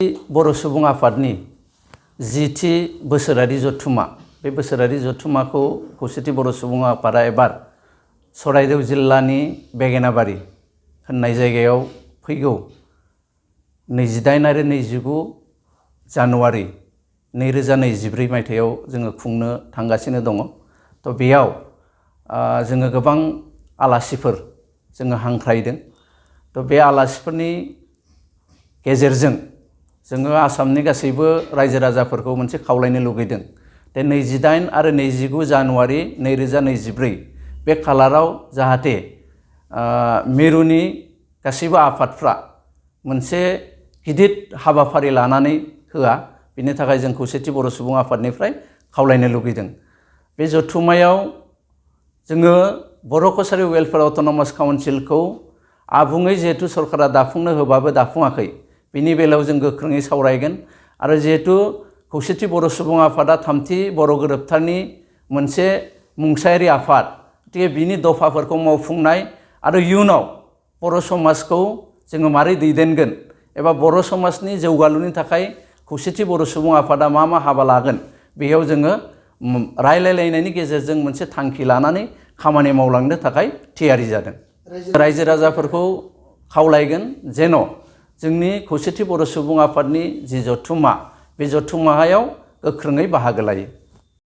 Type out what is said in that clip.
बर' सुबुं आफादनि जिथि बोसोरारि जथुमा बे बोसोरारि जथुमाखौ खौसेथि बर' सुबुं आफादा एबार चराइदेव जिल्लानि बेगेनाबारि होननाय जायगायाव फैगौ 28 आरो 29 जानुवारि 2024 मायथाइयाव जोङो खुंनो थांगासिनो दङ। थ' बेयाव जोङो गोबां आलासिफोर जोङो हांख्रायदों। थ' बे आलासिफोरनि गेजेरजों जोङो आसामनि गासैबो रायजो राजाफोरखौ मोनसे खावलायनो लुगैदों। दे 28 आरो 29 जानुवारि 2024 बे खालाराव जाहाथे मिरुनि गासैबो आफादफ्रा मोनसे गिदिर हाबाफारि लानानै होआ, बिनि थाखाय जों खौसेथि बर' सुबुं आफादनिफ्राय खावलायनो लुगैदों। बे जथुमायाव जोङो बर' कसारि वेलफेयार अट'नमास काउन्सिलखौ आबुङै जिहेतु सरकारा दाफुंनो होबाबो दाफुङाखै, बिनि बेलायाव जों गोख्रोङै सावरायगोन। आरो जिहेतु खौसेथि बर' सुबुं आफादा थामथि बर' गोरोबथानि मोनसे मुंसायारि आफाद, गतिके बिनि दफाफोरखौ मावफुंनाय आरो इयुनाव बर' समाजखौ जोङो मारै दैदेनगोन एबा बर' समाजनि जौगालुनि थाखाय खौसेथि बर' सुबुं आफादा मा हाबा लागोन, बेयाव जोङो रायलायलायनायनि गेजेरजों मोनसे थांखि लानानै खामानि मावलांनो थाखाय थियारि जादों। रायजो राजाफोरखौ खावलायगोन जेन' जोंनि खौसेथि बर' सुबुं आफादनि जि जथुमा, बे जथुमायाव गोख्रोङै बाहागो लायो।